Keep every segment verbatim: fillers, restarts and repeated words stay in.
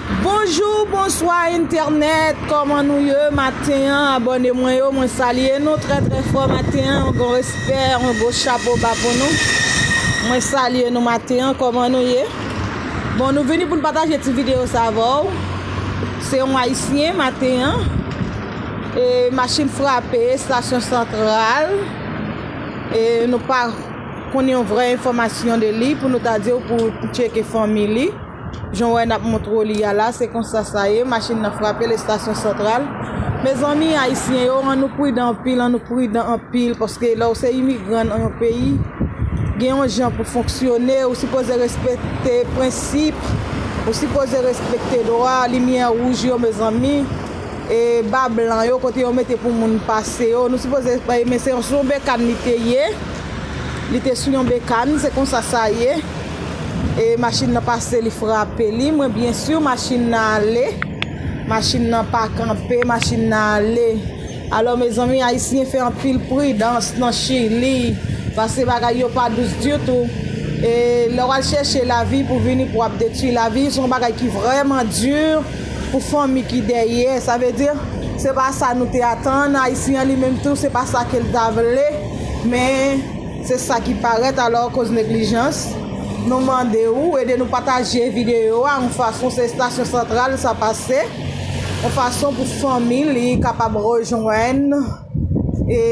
Bonjou, bonswa entènèt, kòman nou ye maten an? Abòne mwen yo, mwen salye nou trè trè fò maten an, yon gwo respè, yon gwo chapo ba pou nou. Mwen salye nou maten an, kòman nou ye? Bon, nou vini pou n pataje ti videyo sa avè w. Se yon ayisyen maten an. E machin frape estasyon santral. E nou pa konnen yon vrè enfòmasyon de li pou nou ta di w pou tcheke fanmi li. Jan w wè n ap montre w li a la, se konsa sa ye, machin nan frape l estasyon santral. Mezanmi, ayisyen yo, ann nou pridan anpil, ann nou pridan anpil, paske lè w se imigran nan yon peyi, gen yon jan pou fonksyone, ou sipoze respekte prensip, ou sipoze respekte dwa, limyè wouj yo, mezanmi, e ba blan yo, kote yo mete pou moun pase yo, nou sipoze, men se yon, sou yon bekàn li te ye, li te sou yon bekàn, se konsa sa ye. E machin nan pase, li frape li. Mwen, byen si, machin nan ale. Machin nan pa kanpe, machin nan ale. Alò, mezanmi, ayisyen fè anpil pridans nan Chili. Paske bagay yo pa dous ditou. E lè w al chèche lavi pou vini pou w ap detwi lavi, se yon bagay ki vrèman di pou fanmi ki dèyè. Sa vle di, se pa sa nou te atann. Ayisyen an li menm tou, se pa sa ke l ta vle. Men, se sa ki parèt, alò, akoz neglijans, nou mande w ede nou pataje videyo a, yon fason se estasyon santral sa pase, yon fason pou fanmi li kapab rejwenn e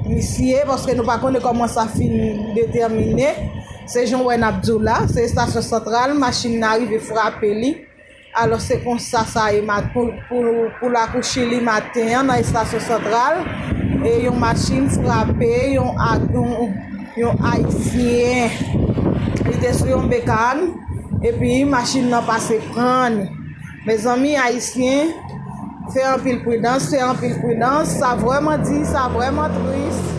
misye, paske nou pa konnen kòman sa fin detèmine. Se jan w wè n ap di w la, se estasyon santral, machin nan rive frape li. Alò, se konsa sa ye mat pou, pou, pou lakou Chili maten an nan estasyon santral. E yon machin frape yon, a- yon, yon ayisyen. Li te sou yon bekàn, epi machin nan pase pran li. Mezanmi, ayisyen, fè anpil pridans, fè anpil pridans. Sa vrèman di, sa vrèman tris.